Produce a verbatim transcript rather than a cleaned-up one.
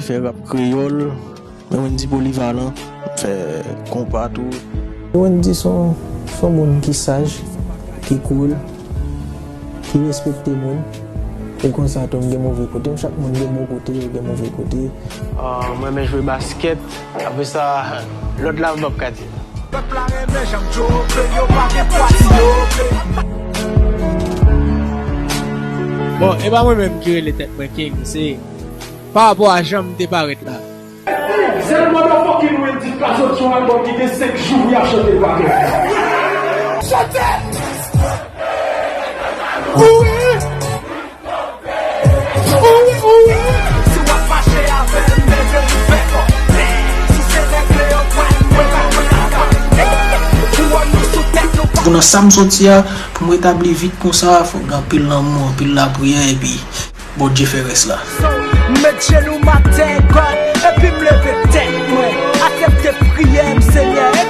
Fè rap kreyòl, mwen Wendy Polyvalent, fè konpa tou. Wendy se yon, se yon moun ki saj, ki cool, ki respekte moun. E konsa tou, m gen move kote m, chak moun gen bon kote yo, gen move kote. Ah, mwen renmen jwe baskèt, apre sa, lòt la, m p ap ka di. Pèp la renmen jan m chope, yo pa gen pwa si yo vle. Bon, e pa mwen menm ki rele tèt mwen King, se pa rapò a jan m te parèt la. Zen motherfucking Wendy ka sot sou yon album ki gen senk jou pou y ap chante l pa gen. Chante! Wi! Wi, wi! Si w ap mache avè m, leve pou fè kò. Si se règle yo pran, mwen pa pran lakay. Kouwòn nou sou tèt nou pa. Pou nan sa m soti a, pou m retabli vit konsa, fòk gen anpil lanmou, anpil lapriyè, epi Bondye fè rès la. M met jenou m atè, God, epi m leve tèt mwen. Aksepte priyè m, Senyè.